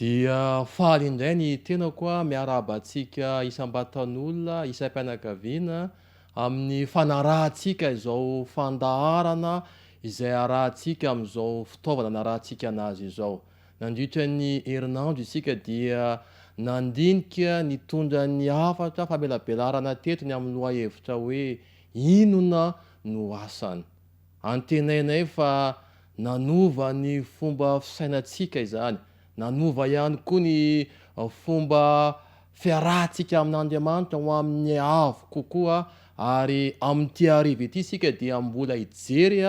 Dia faly indray ny tenako miarahaba antsika isam-batan'olona, isam-pianakaviana amin'ny fanarahantsika izao fandaharana izay arahantsika amin'izao fitaovana anarahantsika anazy izao. Nandritra ny herinandro isika dia nandinika nitondra ny hafatra famelabelarana teto ny amin'ny lohahevitra hoe Inona no asany? Antenainay fa nanova ny fomba fisainantsika izany, nanova ihany koa ny fomba fiarahantsika amin'Andriamanitra ho amin'ny avo kokoa ary amin'ity hariva ity isika dia mbola hijery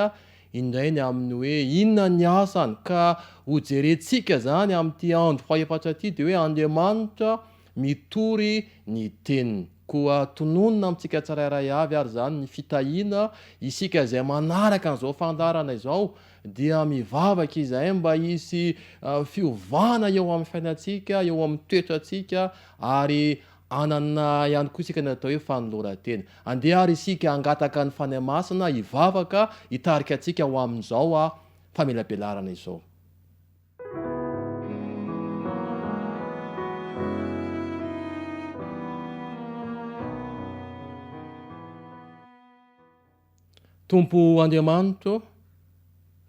indray ny amin'ny hoe inona ny asany ka hojerentsika izany amin'ity andro fahefatra ity dia hoe Andriamanitra mitory ny teniny. Koa tononina amintsika tsirairay avy ary izany ny fitahiana, isika izay manaraka an'izao fandaharana izao dia mivavaka izahay mba hisy fiovana eo amin'ny fiainantsika, eo amin'ny toetrantsika ary hanana ihany koa isika ny atao hoe fanoloran-tena. Andeha ary isika hangataka ny Fanahy Masina hivavaka hitarika antsika ho amin'izao famelabelarana izao. Tompo Andriamanitro,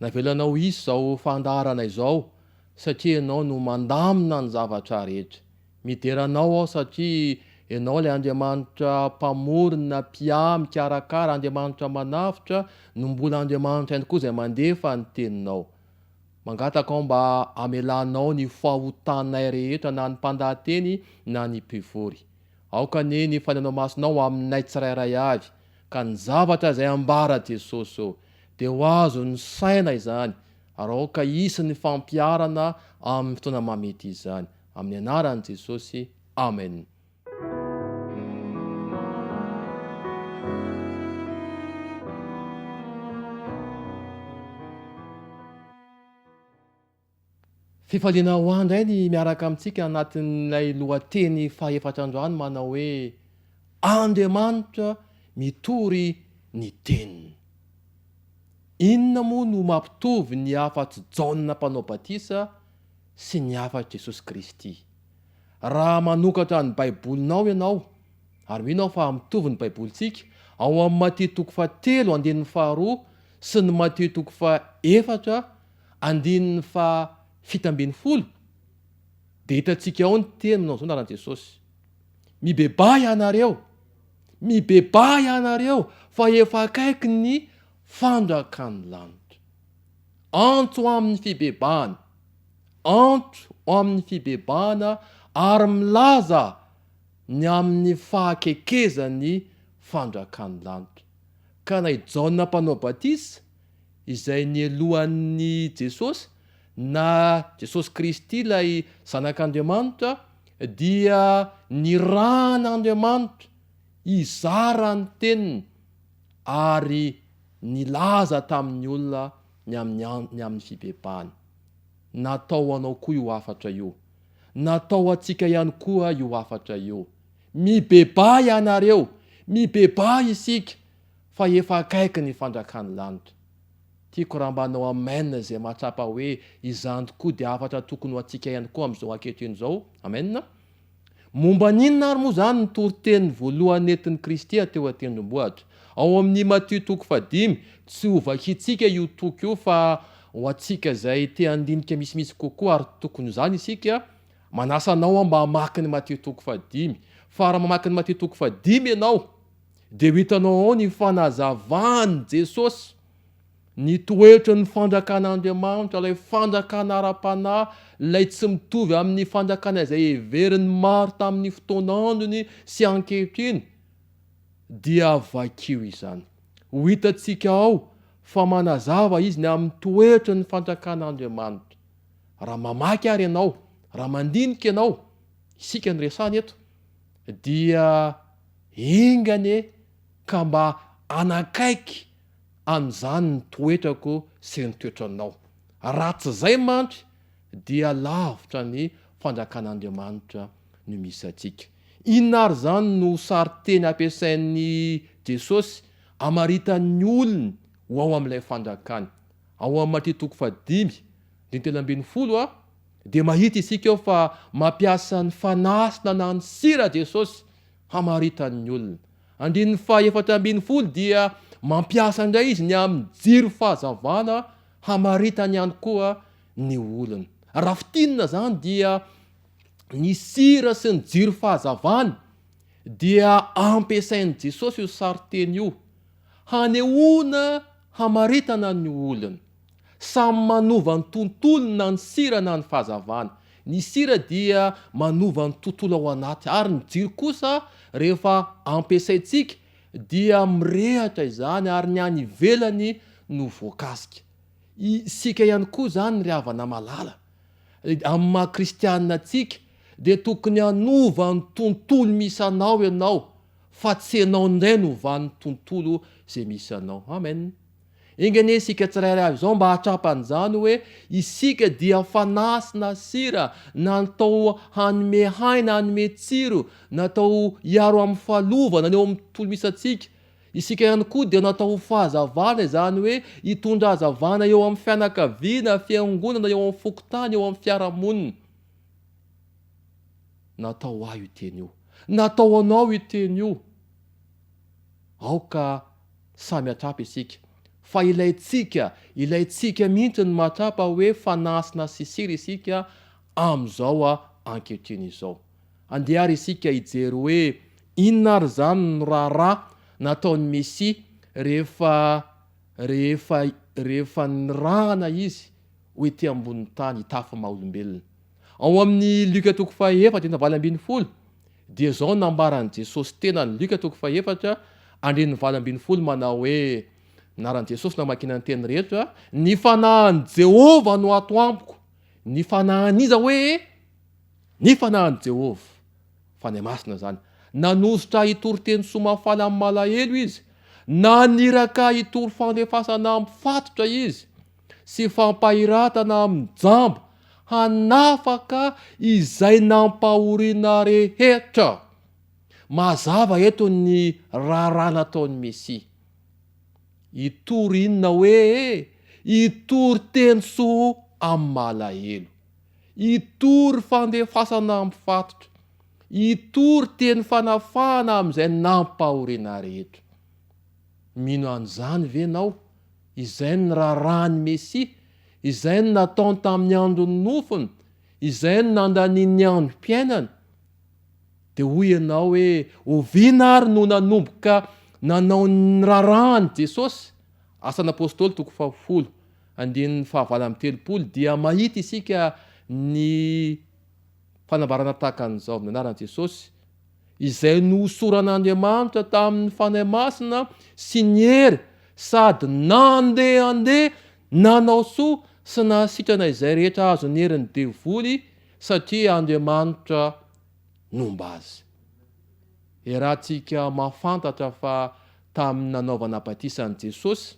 navelanao hisy izao fandaharana izao satria Ianao no mandamina ny zavatra rehetra. Midera Anao aho satria Ianao ilay Andriamanitra Mpamorona, Mpiahy, Mikarakara, Andriamanitra manavotra, no mbola Andriamanitra ihany koa izay mandefa ny Teninao. Mangataka aho mba hamelanao ny fahotanay rehetra na ny mpandahateny na ny mpivory. Aoka anie ny fananao masinao aminay tsirairay avy ka ny zavatra izay ambara Jesosy ô dia ho azon'ny saina izany ary aoka hisy ny fampiharana amin'ny fotoana mahamety izany. Amin'ny anaran'i Jesosy. Amen. Fifaliana ho ahy indray ny miaraka amintsika anatin'ilay lohateny fahefatra androany manao hoe Andriamanitra mitory ny teniny. Inona moa no mampitovy ny hafatr'i Jaona Mpanao Batisa sy ny hafatr'i Jesosy Kristy? Raha manokatra ny Baibolinao ianao, ary mino aho fa mitovy ny Baibolintsika, ao amin'ny Matio toko fahatelo andininy faharoa sy ny Matio toko fahefatra andininy faha 17, dia hitantsika ao ny teny manao izao anaran'i Jesosy, Mibebaha ianareo, mibebaha ianareo, fa efa akaiky ny fanjakan'ny lanitra. Antso amin'ny fibebahana. Antso amin'ny fibebahana ary milaza ny amin'ny fahakekezan'ny fanjakan'ny lanitra. Ka na i Jaona Mpanao Batisa, izay nielohan'i Jesosy, na Jesosy Kristy ilay Zanak'Andriamanitra, dia nirahan'Andriamanitra hizara ny teniny ary nilaza tamin'ny olona ny amin'ny ny amin'ny fibebahana. Natao ho anao koa io hafatra io. Natao ho antsika ihany koa io hafatra io. Mibebaha ianareo, mibebaha isika, fa efa akaiky ny fanjakan'ny lanitra. Tiako raha mba hanao amen izay mahatsapa hoe izany tokoa dia hafatra tokony ho antsika ihany koa amin'izao ankehitriny izao. Amen. Momba ny inona ary moa izany ny toriteny voalohany nentin'i Kristy teo an-tendrombohitra? Ao amin'ny Matio toko fahadimy, tsy hovakintsika io toko io fa ho antsika izay te handinika misimisy kokoa ary tokony ho izany isika, manasa anao aho mba hamaky ny Matio toko fahadimy. Fa raha mamaky ny Matio toko fahadimy ianao dia ho hitanao ao ny fanazavan'i Jesosy Ny toetry ny fanjakan'Andriamanitra, ilay fanjakana ara-panahy, ilay tsy mitovy amin'ny fanjakana izay heverin'ny maro tamin'ny fotoan'androny sy ankehitriny, dia vakio izany. Ho hitantsika ao fa manazava izy ny amin'ny toetry ny fanjakan'Andriamanitra. Raha mamaky àry ianao, raha mandinika ianao, isika no resahana eto, dia enga anie ka mba hanakaiky an'izany ny toetrako sy ny toetranao. Raha tsy izay mantsy dia lavitra ny fanjakan'Andriamanitra no misy antsika. Inona ary izany no sarin-teny ampiasain'i Jesosy hamaritan'ny olony ho ao amin'ilay fanjakany? Ao amin'ny Matio toko fahadimy andininy 13 a. Dia mahita isika eo fa mampiasa ny fanasina na ny sira Jesosy hamaritany ny olona. Andininy faha-14 dia mampiasa indray izy ny amin'ny jiro fahazavana hamaritany ihany koa ny olona. Raha fintinina izany dia ny sira sy ny jiro fahazavana dia ampiasain'i Jesosy io sarin-teny io hanehoana hamaritana ny olona. Samy manova ny tontolo na ny sira na ny fahazavana. Ny sira dia manova ny tontolo ao anaty ary ny jiro kosa rehefa ampiasaintsika dia mirehatra izany ary ny any ivelany no voakasika. Isika ihany koa izany ry havana malala, amin'ny maha kristianina antsika dia tokony hanova ny tontolo misy anao ianao fa tsy ianao indray no hovan'ny tontolo izay misy anao. Amen. Enga anie isika tsirairay avy izao mba hahatrapa an'izany hoe isika dia fanahy sy nasira, natao hanome haina, hanome tsiro, natao hiaro amin'ny fahalovana ny eo amin'ny tontolo misy antsika. Isika ihany koa dia natao ho fahazavana, izany hoe hitondra hazavana eo amin'ny fianakaviana, fiangonana, eo amin'ny fokontany, eo amin'ny fiarahamonina. Natao ho ahy io teny io. Natao ho anao io teny io. Aoka samy hatrapa isika. Fa ilaintsika, ilaintsika mihitsy ny mahatrapa hoe fanasina sy sira isika amin'izao ankehitriny izao. Andeha àry isika hijery hoe inona àry izany no raharaha nataon'ny Mesia rehefa, rehefa, rehefa nirahana izy ho ety ambonin'ny tany hitafy maha olombelona. Ao amin'ny Lioka toko fahaefatra andininy 18 dia izao no nambaran'i Jesosy tenany, Lioka toko fahaefatra andininy 18 manao hoe, Anaran'i Jesosy no amakiana ny teny rehetra, Ny fanahin'i Jehovah no ato amiko. Ny fanahin'iza hoe? Ny fanahin'i Jehovah. Fanahy Masina izany. Nanosotra ahy hitory teny soa mahafaly amin'ny malahelo izy. Naniraka ahy hitory fandefasana amin'ny fatotra izy, sy fampahiratana amin'ny jamba, hanafaka izay nampahoriana rehetra. Mazava eto ny raharaha nataon'ny Mesia. Hitory inona hoe? Hitory teny soa amin'ny malahelo. Hitory fandefasana amin'ny fatotra. Hitory teny fanafahana amin'izay nampahoriana rehetra. Mino an'izany ve ianao? Izay no niraharahan'ny Mesia, izay no nataony tamin'ny andron'ny nofony, izay no nandaniany ny androm-piainany. Dia hoy ianao hoe, Oviana ary no nanomboka nanao ny raharahany Jesosy? Asan'ny Apostoly toko fahafolo, andininy fahavalo amby 30 dia mahita isika ny fanambarana tahaka an'izao, amin'ny anaran'i Jesosy, izay nohosoran'Andriamanitra tamin'ny Fanahy Masina sy ny hery, sady nandehandeha nanao soa sy nahasitrana izay rehetra azon'ny herin'ny devoly, satria Andriamanitra nomba azy. Iarahantsika mahafantatra fa tamin'ny nanaovana batisa an'i Jesosy,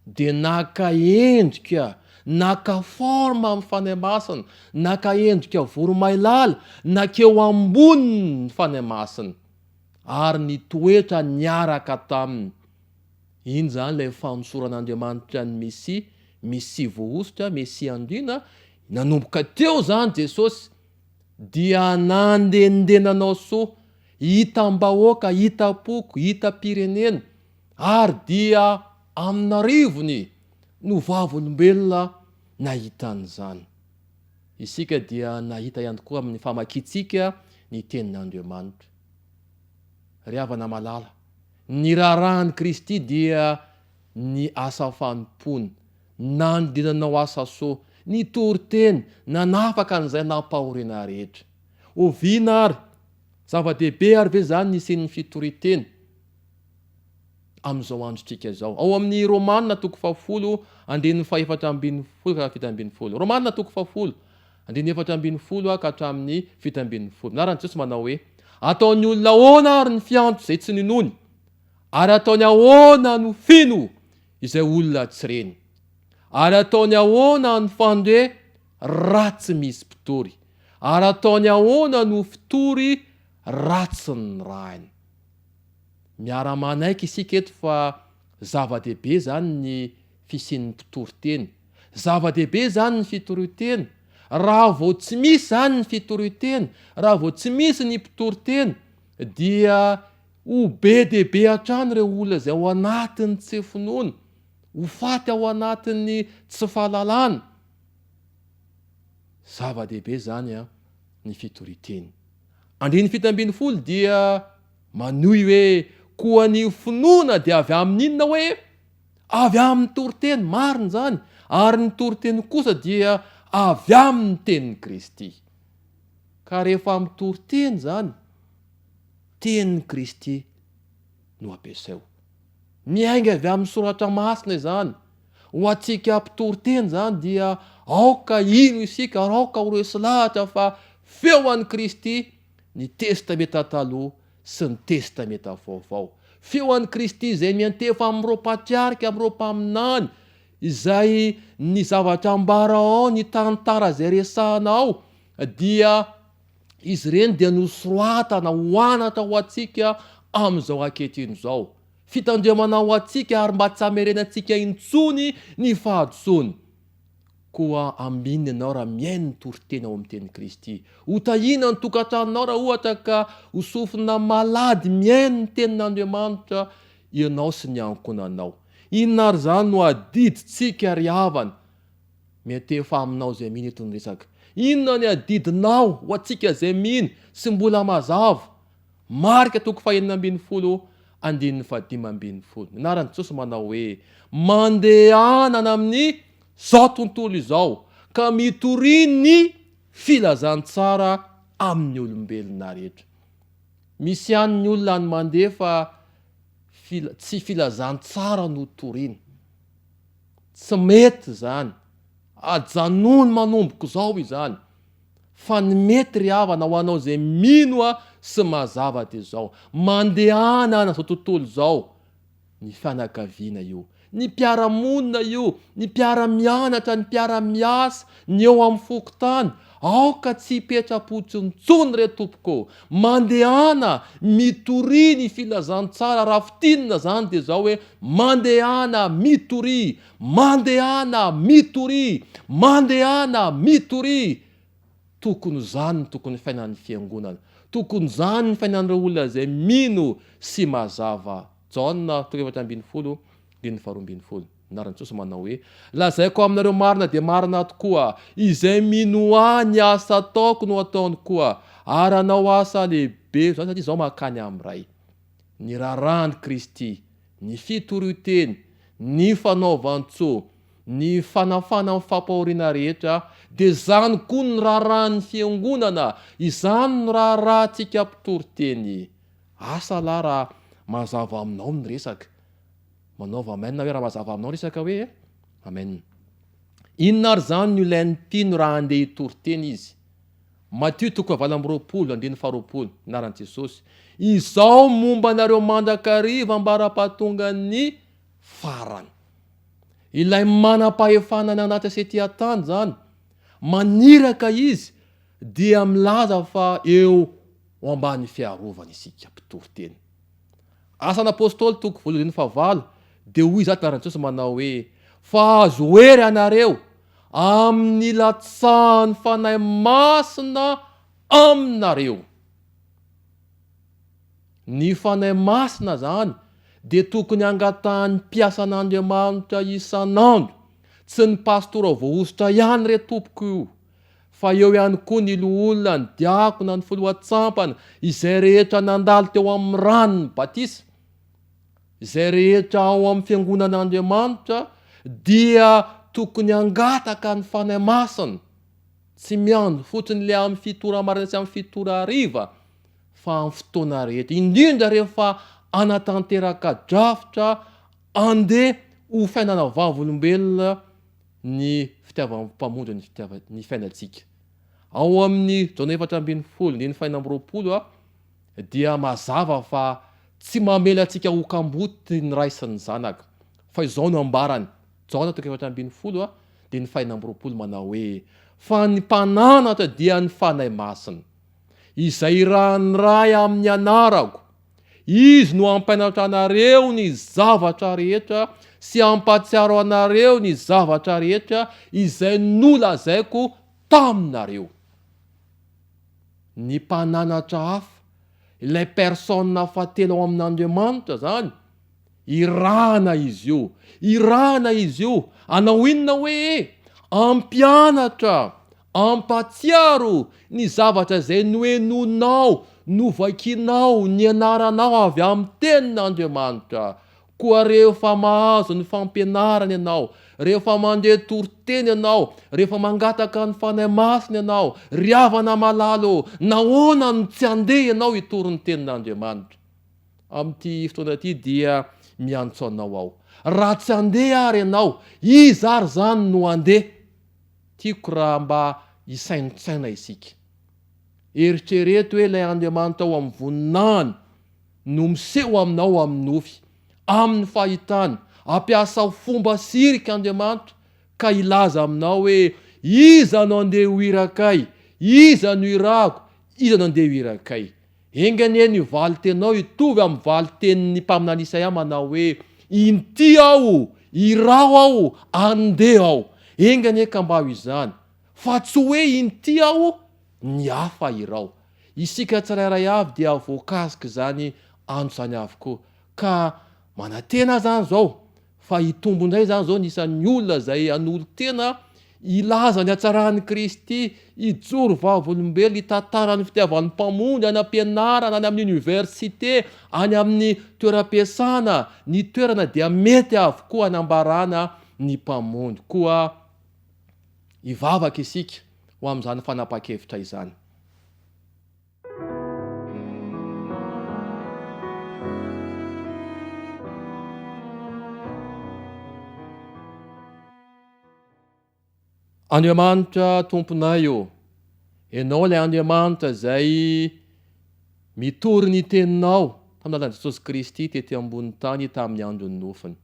dia naka endrika, naka forme amin'ny Fanahy Masina, naka endrika voromailala, nakeo amboniny ny Fanahy Masina, ary nitoetra niaraka taminy. Iny izany ilay fanosoran'Andriamanitra ny Mesia, Mesia voahosotra, Mesia andriana, nanomboka teo izany Jesosy dia nandehandeha nanao soa, hitam-bahoaka, hitam-poko, hitam-pirenena, ary dia amin'arivony no vavolombelona nahita an'izany. Isika dia nahita ihany koa amin'ny famakiantsika ny Tenin'Andriamanitra. Ry havana malala, ny raharahan'i Kristy dia ny asa fanompoana, nanodinanao asa soa, nitory teny, nanafaka an'izay nampahoriana rehetra. Oviana ary, zava-dehibe ary ve izany ny hisian'ny fitorian-teny? amin'izao androntsika izao. Ao amin'ny Romana toko fahafolo andininy faha-14 ka 17. Romana toko fahafolo andininy 14 ka hatramin'ny 17. Anaran'i Jesosy manao hoe, Ataon'ny olona ahoana ary ny fiantso izay tsy ninoany? Ary ataony ahoana no fino izay olona tsy reny? Ary ataony ahoana ny fandre raha tsy misy mpitory? Ary ataony ahoana no fitory raha tsy nirahina? Miara-manaiky isika eto fa zava-dehibe izany ny fisian'ny mpitory teny. Zava-dehibe izany ny fitorian-teny. Raha vao tsy misy izany ny fitorian-teny, raha vao tsy misy ny mpitory teny, dia ho be dia be hatrany ireo olona izay ao anatin'ny tsy finoana, ho faty ao anatin'ny tsy fahalalana. Zava-dehibe izany ny fitorian-teny. Andininy 17 dia manohy hoe, Koa ny finoana dia avy amin'ny inona hoe? Avy amin'ny toriteny, marina izany, ary ny toriteny kosa dia avy amin'ny tenin'i Kristy. Ka rehefa mitory teny izany, tenin'i Kristy no ampiasao. Miainga avy amin'ny soratra masina izany. Ho antsika mpitory teny izany dia aoka hino isika ary aoka ho resy lahatra fa feo an'i Kristy ny Testamenta Taloha sy ny Testamenta Vaovao. Feo an'i Kristy izay miantefa amin'ireo patriarika, amin'ireo mpaminany, izay ny zavatra ambara ao, ny tantara izay resahana ao dia izy ireny dia nosoratana ho anatra ho antsika amin'izao ankehitriny izao. Fitandremana ho antsika ary mba tsy hamerenantsika intsony ny fahadisoana. Koa ambinina ianao raha mihaino ny toriteny ao amin'ny tenin'i Kristy. Ho tahiana ny tokantranonao raha ohatra ka ho sofina malady mihaino ny tenin'Andriamanitra ianao sy ny ankohonanao. Inona ary izany no adidintsika ry havana? Miantefa aminao izay mino eto ny resaka. Inona ny adidinao ho antsika izay mino sy mbola mazava? Marka toko fahenina ambin'ny folo andininy fahadimy ambin'ny folo. Ny anaran'i Jesosy manao hoe, Mandehanana amin'ny izao tontolo izao ka mitoria ny filazantsara amin'ny olombelona rehetra. Misy ihany ny olona any mandeha fa tsy filazantsara no torina. Tsy mety izany. Ajanony manomboka izao izany. Fa ny mety ry havana ho anao izay mino sy mazava dia izao, mandehana any izao tontolo izao, ny fianakaviana io, ny mpiara-monina io, ny mpiara-mianatra, ny mpiara-miasa, ny eo amin'ny fokontany, aoka tsy hipetra-potsiny intsony re tompoko ô! Mandehana mitoria ny filazantsara, raha fintinina izany dia izao hoe, mandehana mitoria, mandehana mitoria, mandehana mitoria! Tokony ho izany ny tokony fiainan'ny fiangonana, tokony izany ny fiainan'ireo olona izay mino sy mazava. Jaona toko 14, andininy faharoa ambin'ny folo. Anaran'i Jesosy manao hoe, Lazaiko aminareo marina dia marina tokoa, izay mino Ahy, ny asa ataoko no ataony koa, ary hanao asa lehibe noho izany, satria Izaho mankany amin'ny Ray. Ny raharahan'i Kristy, ny fitorian-teny, ny fanaovan-tsoa, ny fanafana amin'ny fampahoriana rehetra, dia izany koa ny raharahan'ny Fiangonana, izany no raharahantsika mpitory teny. Asa lahy raha mazava aminao ny resaka. Manaova amen hoe raha mazava aminao resaka hoe amen. Inona ary izany no ilain'ny mpino raha handeha hitory teny izy? Matio toko fahavalo amby roapolo andininy faharoapolo, anaran'i Jesosy, Izaho momba anareo mandrakariva ambara-pahatongan'ny farany. Ilay manam-pahefana any anaty sy ety an-tany izany, maniraka izy dia milaza fa eo ambany fiarovany isika mpitory teny. Asan'ny Apôstôly toko voalohany andininy fahavalo dia hoy izato anaran'i Jesosy manao hoe, Fa azo hery ianareo amin'ny nilatsahan'ny Fanahy Masina aminareo. Ny Fanahy Masina izany dia tokony hangatahan'ny mpiasan'Andriamanitra isan'andro, tsy ny pastora voahosotra ihany re tompoko io. Fa eo ihany koa ny loholona, ny diakona, ny filohan-tsampana, izay rehetra nandalo teo amin'ny ranon'ny batisa, izay rehetra ao amin'ny fiangonan'Andriamanitra dia tokony hangataka ny Fanahy Masina, tsy miandry fotsiny ilay amin'ny 7 ora maraina sy amin'ny 7 ora hariva, fa amin'ny fotoana rehetra, indrindra rehefa hanatanteraka drafitra handeha ho fiainana vavolombelona ny fitiavan'ny Mpamonjy ny fitiava ny fiainantsika. Ao amin'ny Jaona 14 andininy faha 26 dia mazava fa tsy mamela antsika ho kamboty ny Ray sy ny Zanaka. Fa izao no ambarany, Jaona toko 14 andininy faha 26 manao hoe, Fa ny Mpananatra dia ny Fanahy Masina, izay irahan'ny Ray amin'ny anarako, Izy no hampianatra anareo ny zavatra rehetra sy hampahatsiaro anareo ny zavatra rehetra izay nolazaiko taminareo. Ny mpananatra hafa, ilay personne fahatelo ao amin'Andriamanitra izany, irahana izy io, irahana izy io, hanao inona hoe e? Hampianatra, hampahatsiaro ny zavatra izay nohenoinao, novakinao, nianaranao avy amin'ny Tenin'Andriamanitra. Koa rehefa mahazo ny fampianarana ianao, rehefa mandeha toriteny ianao, rehefa mangataka ny Fanahy Masina ianao, ry havana malala ô, nahoana no tsy handeha ianao hitory ny Tenin'Andriamanitra? Amin'ity fotoana ity dia miantso anao aho. Raha tsy handeha ary ianao, iza ary izany no handeha? Tiako raha mba hisaintsaina isika. Eritrereto hoe ilay Andriamanitra ao amin'ny voninahiny no miseho aminao amin'ny nofy, amin'ny fahitana. Ampiasao fomba sirika Andriamanitra ka hilaza aminao hoe, Iza no andeha ho irakay? Iza no irahako? Iza no andeha ho irakay? Enga anie ny valin-teninao hitovy amin'ny valin-tenin'ny mpaminany Isaia manao hoe, Inty aho, iraho aho, andeha aho. Enga anie ka mba ho izany, fa tsy hoe inty aho, ny hafa iraho. Isika tsirairay avy dia voakasik'izany antso izany avokoa. Ka manantena aho izany izao fa hitombo indray izany izao ny isan'ny olona izay hanolo-tena hilaza ny hatsaran'i Kristy, hijoro vavolombelona, hitantara ny fitiavan'ny Mpamonjy any am-pianarana, any amin'ny oniversite, any amin'ny toeram-piasana. Ny toerana dia mety avokoa hanambarana ny Mpamonjy. Koa hivavaka isika ho amin'izany fanapahan-kevitra izany. Andriamanitra Tomponay ô, Ianao ilay Andriamanitra izay mitory ny Teninao tamin'ny alalan'i Jesosy Kristy tety ambonin'ny tany tamin'ny andron'ny nofony.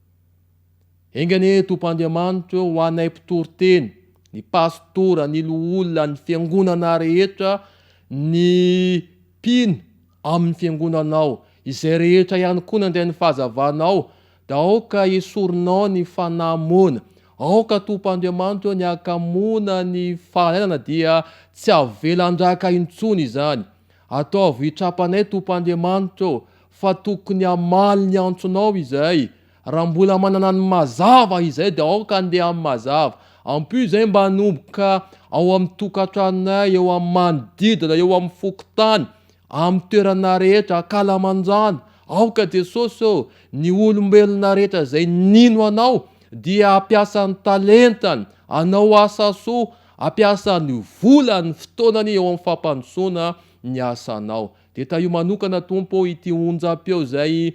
Enga anie Tompo Andriamanitra ô ho anay mpitory teny, ny pastora, ny loholona, ny fiangonana rehetra, ny mpino amin'ny fiangonanao, izay rehetra ihany koa nandray ny fahazavanao, dia aoka esorinao ny fanahy moana. Aoka Tompo Andriamanitra ô ny hakamoana ny fahalainana dia tsy avela handraka intsony izany. Ataovy hitrapanay Tompo Andriamanitra ô fa tokony hamaly ny antsonao izahay. Raha mbola manana ny mazava izay dia aoka handeha amin'ny mazava. Ampio izay mba hanomboka ao amin'ny tokantranonay, eo amin'ny manodidina, eo amin'ny fokontany, amin'ny toerana rehetra, ankalamanjana. Aoka Jesosy ô, ny olombelona rehetra izay nino Anao dia hampiasa ny talentany, hanao asa soa, hampiasa ny volany, ny fotoanany eo amin'ny fampandrosoana ny asanao. Dia tahio manokana Tompo ô ity onjam-peo izay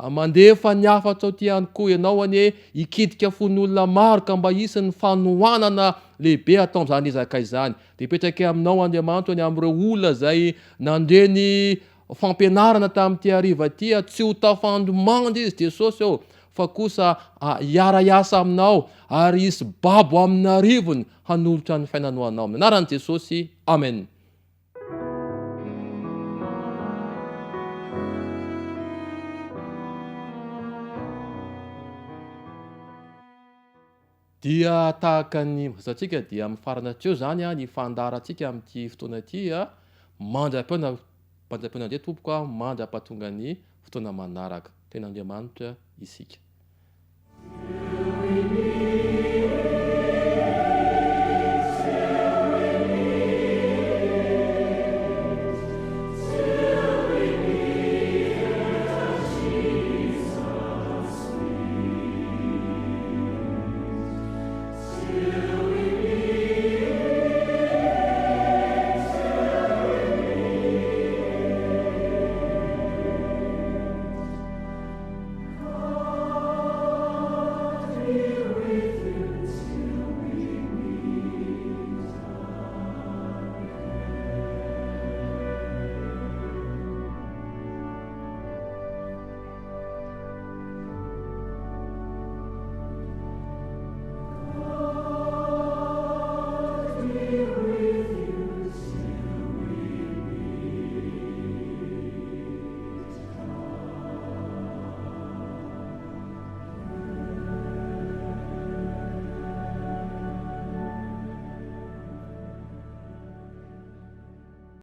mandefa ny hafatrao ity ihany koa. Ianao anie hikitika fon'olona maro ka mba hisy ny fanohanana lehibe atao amin'izany ezaka izany. Dia hipetraka aminao Andriamanitra ny amin'ireo olona izay nandre ny fampianarana tamin'ity hariva ity. Tsy ho tafandry mandry izy Jesosy ô fa kosa hiara-hiasa aminao ary hisy babo amin'arivony hanolotra ny fiainany ho anao. Amin'ny anaran'i Jesosy. Amen. Dia tahaka ny mahazatra dia mifarana hatreo izany ny fandaharantsika amin'ity fotoana ity mandra-pihaona mandra-pihaona indray tompoko a, mandra-pahatonga ny fotoana manaraka. Tenin'Andriamanitra isika.